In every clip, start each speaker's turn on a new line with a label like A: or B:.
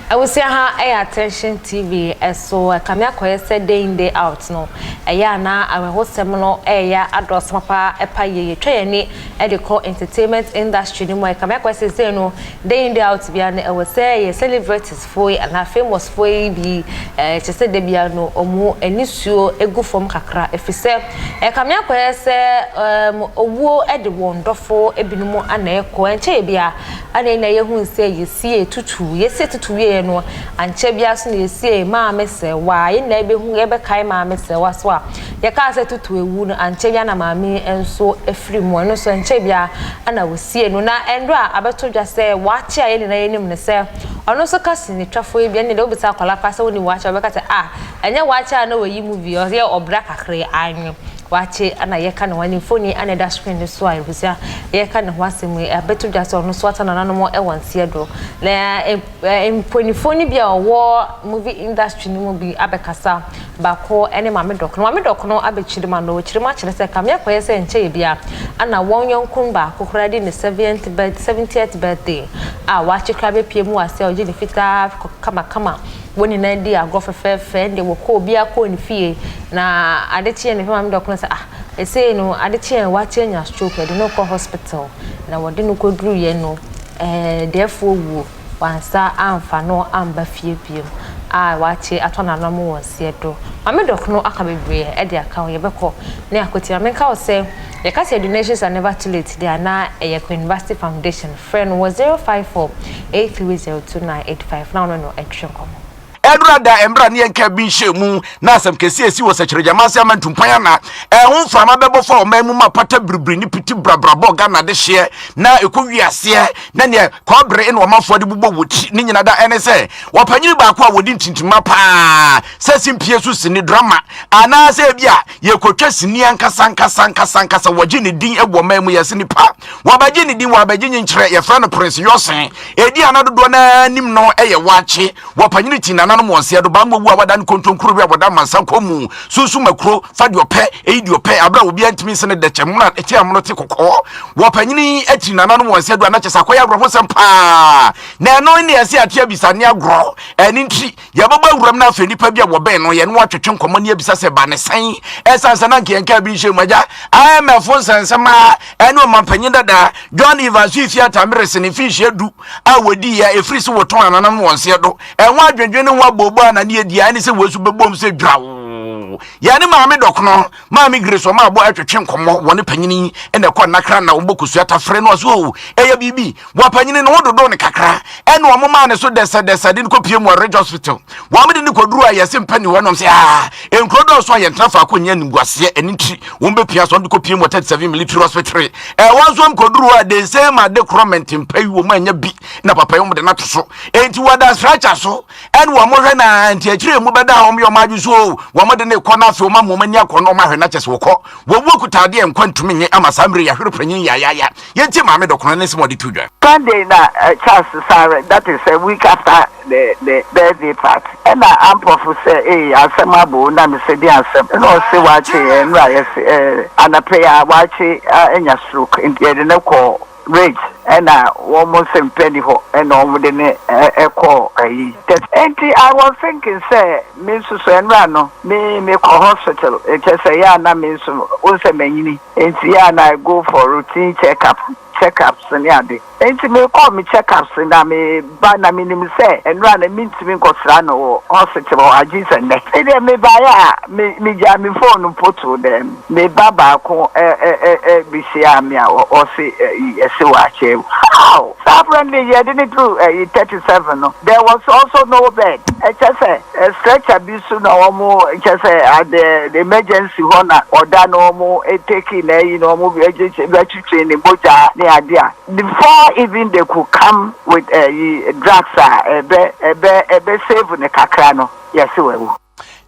A: Abusua, ha ɛyɛ Attention TV ɛso. Ɛkame akɔyɛ sɛ day in, day out no, ɛyɛ ana awerɛhosɛm no ɛyɛ adɔɔso papa ɛpa yie. Yɛtwa yɛn ani ɛde kɔ entertainment industry no mu a, ɛkame akɔyɛ sɛ sɛ no day in, day out bia no, ɛwɔ sɛ yɛ celebrities foɔ yi anaa famous foɔ yi bi kyɛ sɛ da bia no ɔmo anisuo egu fam kakra, ɛfiri sɛ ɛkame akɔyɛ sɛ owuo ɛde wɔn dɔfo ebinom ana ɛkɔ. Ɛnkyɛn bia ana ɛna yɛhu sɛ yɛsie Tutu, yɛsie Tutu wie no, ankyɛ bia so na yɛsie Maame Sɛwa. Yɛn nyinaa yɛbɛhu, yɛbɛkae Maame Sɛwa so a yɛkaa sɛ Tutu ewu no, ankyɛ bia na maame nso afiri mu. Ɛno nso nkyɛ bia ana wɔsie no. Na ɛndo a abɛto dwa sɛ wakye a yɛn nyinaa yɛnim no sɛ ɔno nso ka sinitwafoɔ yi bi. Ɛne deɛ wobisa akwadaa koraa sɛ wonim wakye a, wɔbɛka sɛ, "Ah, ɛnyɛ wakye a na wɔyi movie ɔyɛ ɔbra kakra anwe wakye." Ana yɛka ne ho ani mfoni ana ɛda screen no so a ebusua yɛka ne ho asɛm yi. Abɛto dwa sɛ ɔno nso ata nananom ɛwɔ nseɛ do, na mpanyinfoɔ no bi a ɔwɔ movie industry no mu bi abɛkasa. Baako ne Maame Dɔkono. Maame Dɔkono abɛkyerɛ mu ano kyerɛ mu akyerɛ sɛ kame akɔyɛ sɛ nkyɛn bi a ana wɔn yɔnko baako koraa di ne 70th birthday a wakye koraa bɛpie mu ase a ɔgye ne fitaa kamakama. Wɔn nyinaa di agorɔ fɛfɛɛfɛ de wɔkɔ, obiara kɔɔ ne fie. Na ade kyeɛ ne hwɛ Maame Dɔkono sɛ, ah, esei no ade kyeɛ wakye anya stroke, yɛde no kɔ hospital. Na wɔde no kɔduru yɛ no, dɛɛfoɔ wuo wansa amfa no amba fie biem a wakye atɔ n'anam wɔ nseɛ do. Maame Dɔkono aka bebree ɛde aka ho. Yɛbɛkɔ ne akɔti. Maame nka wo sɛ yɛka sɛ donations are never too late de ana ɛyɛ Queen University Foundation. Frɛ no wɔ 054 8302985 na ɔno no ɛtwe nkɔmmɔ.
B: Ɛdura da mmerɛ ne yɛnka bi nhyɛ mu na asɛm kɛseɛ esi wɔ Sɛkyerɛgyama ase ama ntumpan ana ɛho mframa bɛbɔ fa ɔman mu ma pata biribiri ne piti brabrabɔ Ghana de hyeɛ na ɛkɔ wiaseɛ na neɛ kɔbere ne ɔmanfoɔ de bobɔ wɔ ti ne nyina da. Ɛne sɛ wɔpanyini baako a wɔdi ntintima paa sɛ simpie so sini drama anaasɛ bi a yɛkɔtwa sini ankasa ankasa ankasa ankasa, wɔgye ne din wɔ ɔman mu. Yɛse nipa wɔabɛgye ne din, wɔabɛgye nyenkyerɛ. Yɛfrɛ no Prince Yɔsen. Ɛdi ana dodoɔ no anim no ɛyɛ wakye. Wɔpanyini ti nananom wɔn seɛ do bambɔ wu a wada ne kontonkuro bi a wɔda mansa kɔ mu sunsun makuro fa deɛ ɔpɛ ɛyi deɛ ɔpɛ abere a obiara ntumi nsene dɛkyɛ mmono ɛkyɛ amono te kɔkɔɔ. Wɔpanyini akyi nananom wɔn seɛ do anakyɛ sɛ akɔyɛ awerɛhosɛm paa na ɛno ne ɛsɛ ate abisa ne agorɔ. Ɛne nti yɛbɛbɔ awuram no afei nnipa bi a wɔbɛn no yɛne wɔatwetwe nkɔmmɔ ne abisa sɛ ba ne sɛn, ɛsiane sɛ na nka yɛnka bi nhyɛ mu agya IMF nsɛnsɛm a ɛne ɔmampanyin dada John Evans Fiifi Atta Mills ne mfinhyia 10 a wɔdiiɛ ɛfiri sɛ wɔtɔn ananam wɔn seɛ do ɛho adwendwen ne ho aboobɔ a na ne yɛdi a ɛne sɛ wɔsu bɛbom sɛ dwaw. Yɛne Maame Dɔkono, Maame Grace ɔma abɔ ɛtwetwe nkɔmmɔ. Wɔne panyini ɛna ɛkɔ nnakra na wɔbɔ kosua tafere no ɔso o ɛyɛ biribi. Wɔpanyini ne ho dodo ne kakra ɛna wɔn maa ne so dɛsɛdɛsɛ de no kɔpie mu wɔ Ridge Hospital. Wɔn de no kɔduru a yɛse mpɛ ne hɔ nom sɛ aa nkuro dɔɔso a yɛntena faako nyɛ animguaseɛ. Ɛno nti wɔn bɛpia so wɔn de kɔpie mu wɔ 37 Military Hospital. Ɛwɔ nso nkɔduru hɔ a the same ade korɔ mɛntempa yi wɔn anya bi na papa yi wɔn de no ato so, enti wɔda stretcher so ɛne wɔn hwɛ na nti akyire mu bɛda wɔn yɛ wɔn adwo so o wɔn de ne kɔ na afei wɔn ama wɔn ani akɔ na wɔn ahwɛ na kyɛ sɛ wɔkɔ wɔn wu kuta adeɛ nkwa ntumi nye ama saa mmerɛ yɛahwere panyin yayaya. Yɛntie Maame Dɔkono ne nsɛm a ɔde to dwa.
C: Sunday na Charles sare, that is a week after the birthday party, ɛna ampɔfo sɛ ee asɛm abo na me sɛ di asɛm, ɛna ɔse wakye nnura yɛse anapɛ yi a wakye anya stroke, nti yɛde no kɔ Ridge, ɛna wɔn sɛ mpɛ ni hɔ, ɛna wɔn de ne ɛkɔ ɛyi. Nti I was thinking sɛ me nso so nnura no me kɔ hospital, ɛkyɛ sɛ yɛ ana me nso wɔn sɛ manyini, nti yɛ ana I go for routine check ups ne ade. Nti me kɔ me check ups na me ba na me nim sɛ nnura no me ntumi nkɔsra no wɔ hospital hɔ agye sɛ nnɛ. Ɛdeɛ me baeɛ a me gya me phone mpo to dɛm. Me ba baako ɛ ɛ ɛ ɛ behyia me a ɔse ɛyi ɛse wakyɛ. How saa apparently yɛde ne through ɛyi 37 no, there was also no bed. Ɛkyɛ sɛ stretcher bi so na wɔn kyɛ sɛ at the emergency hɔ na ɔda na wɔn take na ɛyi na wɔn bɛtwitwi ne mogya ne ade a before even they could come with ɛyi drugs a ɛbɛ save ne kakra no, yɛse wawu.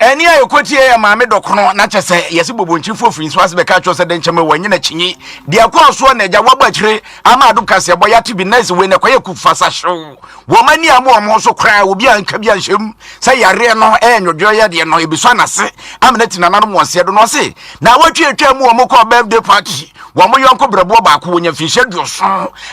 B: Ɛnne a yɛkɔtie yɛ Maame Dɔkono, na kyɛ sɛ yɛse bobonkyirifoɔ firi nso ase bɛka kyerɛ sɛ dɛnkyɛm wɔ nyina kyinyi. Deɛ ɛkɔɔ soɔ na agya wabɔ akyire ama adom kaseɛbɔ yɛate bi nɛɛse wei na ɛkɔyɛ kufasa hyew. Wɔn ani amma wɔn ho so koraa, obi anka bi anhyɛ mu sɛ yareɛ no ɛyɛ nwodwoɔ yadeɛ no, ɛbɛsu anase ama no ati nananom wɔn seɛ do. Na ɔse naawɔtwe atwa mu wɔn kɔɔ birthday party, wɔn yɔnko brɛboɔ baako wɔnya mfinhyia 70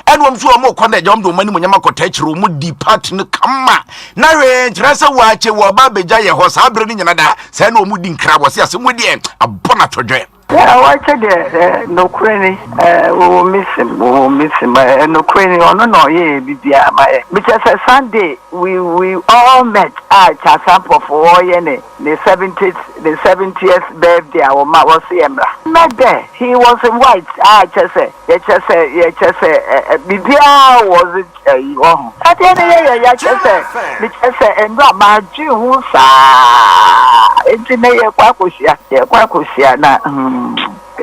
B: ɛna wɔn nso wɔn kɔ na agya wɔn de wɔn animuonyam akɔtaa akyire, wɔn di party no kama. Na hwee nkyerɛ sɛ wɔakyɛ wɔ ɔba abɛgya yɛ hɔ saa berɛ no nyina da sɛɛ na wɔn di nkra wɔ se asɛm wei deɛ abɔ no atɔdwɛ.
C: Yeah, wakyɛ deɛ eh, nokorɛ ni eh, wɔwɔ mission, wɔwɔ mission, eh, nokorɛ ni ɔno na ɔyɛ yɛ bibiara ma yɛ. Mekyɛ sɛ Sunday we we all met a Kyasa Mpɔfo ɔyɛ ne ne 70th ne 70th birthday a wɔma wɔse yɛ mmra. Met there, he was in white a kyɛ sɛ yɛkyɛ sɛ yɛkyɛ sɛ eh, eh, bibiara was Ɛyi wɔ ho. Adeɛ no yɛ yɛ ya kyerɛ sɛ mekyerɛ sɛ nnora madwen ho saa enti nɛ yɛkɔ akɔhyia yɛkɔ akɔhyia na hmm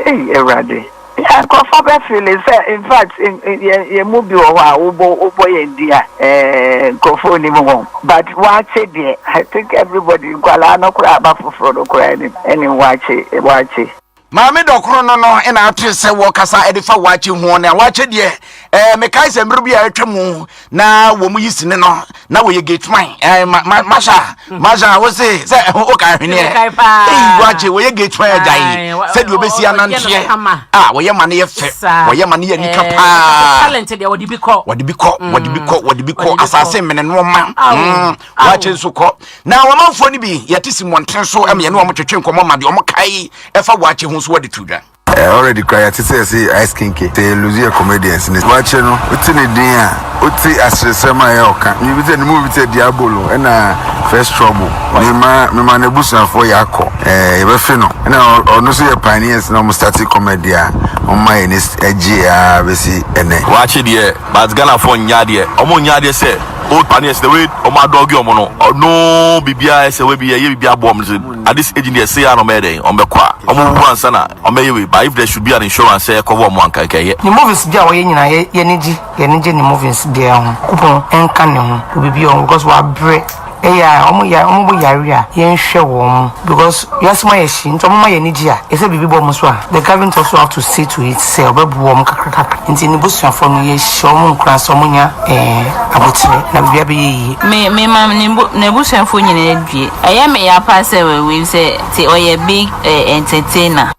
C: ei awurade ya nkurɔfoɔ bɛ feele sɛ in fact yɛn yɛn mu bi wɔ hɔ a wobɔ wobɔ yɛn din a ɛɛ nkurɔfoɔ nim wɔn but waakye deɛ I think everybody nkwadaa no koraa aba foforɔ no koraa nim ɛnim waakye waakye.
B: Maame dɔkono no no na ate sɛ wɔkasa de fa waakye ho na waakye deɛ ɛɛ mekae sɛ mmerɛ bi a atwa mu na wɔn yi sini no na wɔyɛ gate man ɛɛ ma ma masha masha wose sɛ ɛho o ka ahweneɛ eyi waakye wɔyɛ gate man agya yi sɛdeɛ obesi ananteɛ a wɔyɛ ma no yɛ fɛ wɔyɛ ma no yɛ nika paa
D: wɔde bi kɔ
B: wɔde bi kɔ wɔde bi kɔ wɔde bi kɔ asase mene nneɛma waakye nso kɔ na wɔmanfoɔ no bi yɛte si mmɔnten so ɛma yɛne wɔn twetwe nkɔmmɔ ma deɛ wɔn kae ɛfa waakye ho nso wɔde to dwa.
E: Eh, already kura yɛte sɛ yɛse ice kinke sɛ yɛ lose yɛ comedians ne wakyɛ no wote ne din a wote aseresɛm a ɛyɛ ɔka biribi sɛ ne mu bi sɛ diabolo ɛna first trouble mema mema n'abusuafoɔ yɛ akɔ eh, yɛbɛfe no ɛna ɔno nso yɛ pioneers na ɔmo starte comedy a ɔma yɛ ne agye a bɛsi ɛnɛ.
F: Waakye deɛ but Ghanafoɔ nnyɛ adeɛ ɔmo nnyɛ adeɛ sɛ old pioneers the way ɔmo adɔge ɔmo no ɔno biribiara ɛsɛ wei bi yɛyɛ biribi aboa ɔmo no At this age deɛ sei ara na ɔmɛyɛ dɛn ɔmɛkɔ a ɔmo wuwu ansa na ɔmɛyɛ wei but if there should be an insurance sɛ ɛkɔvɔ ɔmo a nka nka ɛyɛ.
G: Ne movies bia ɔyɛ nyinaa yɛ yɛni gye yɛni gye ne movies biaa ho Nyankopɔn nka ne ho wɔ biribi a ɔho because wabrɛ ɛyɛ a ɔmo ya ɔmo bɔ yare a yɛn hwɛ wɔn mo because wiase mu ayɛ hye nti ɔmo ma yɛni gye a ɛsɛ biribi bɔ ɔmo so a the government also have to see to it sɛ ɔbɛboa ɔmo kakra kakra nti ne busuafoɔ no yɛ hyɛ ɔmo nkuran sɛ ɔmo nya ɛɛ aboterɛ na biribiara bɛyɛ yie.
H: Me me ma ne n'abusuafoɔ nyinaa due. Ɛyɛ me ya paa sɛ wawu efisɛ te ɔyɛ big eh entertainer.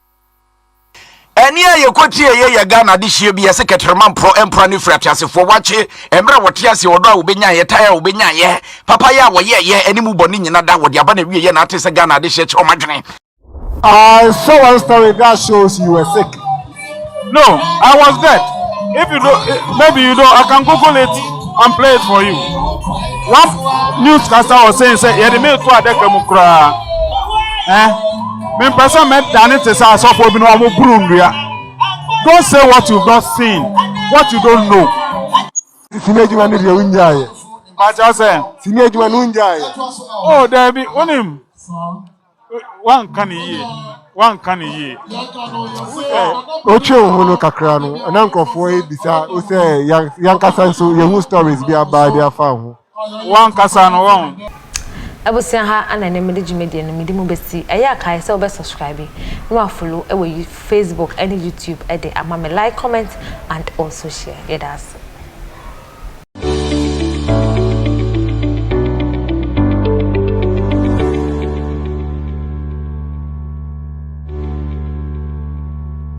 B: Ɛne a yɛkɔtie yɛ yɛ Ghana adehyeɛ bi yɛse kɛtrɛma mporɔ mpora ne firi ateasefoɔ wakye mmerɛ a wɔte aseɛ ɔdɔ a wɔbɛnyaeɛ tae a wɔbɛnyaeɛ papayɛ a wɔyɛɛyɛ ɛne mu bɔne nyina da wɔde aba na wieɛ na ate sɛ Ghana adehyeɛ kyɛ wɔn adwene.
I: I saw one story that shows you were sick.
J: No, I was dead. If you don't, eh, maybe you don't, I can Google it and play it for you. One newscaster was saying, say, yeah, the mail to adaka mu koraa. Eh? Me mpɛ sɛ mɛdane te sɛ asɔfoɔ bi na wɔn buru nnua. Don't say what you've not seen, what you don't know.
I: Sini adwuma no deɛ wongyaeɛ.
J: Mpakyɛw sɛ.
I: Sini adwuma no wongyaeɛ.
J: Oh, daabi, wonim. Wanka no yie. Wanka no yie.
I: Wotwe wo ho no kakra no, na nkurɔfoɔ bisa wo sɛ yankasa nso yɛhu stories bi aba de afa wo ho.
J: Wankasa no wɔn.
A: Abusua ha ana ɛnɛ mede dwumadie no mede mu bɛsi, ɛyɛ a kae sɛ wobɛ subscribe na wa follow wɔ Facebook ɛne YouTube de ama me like, comment and also share. Yɛda ase.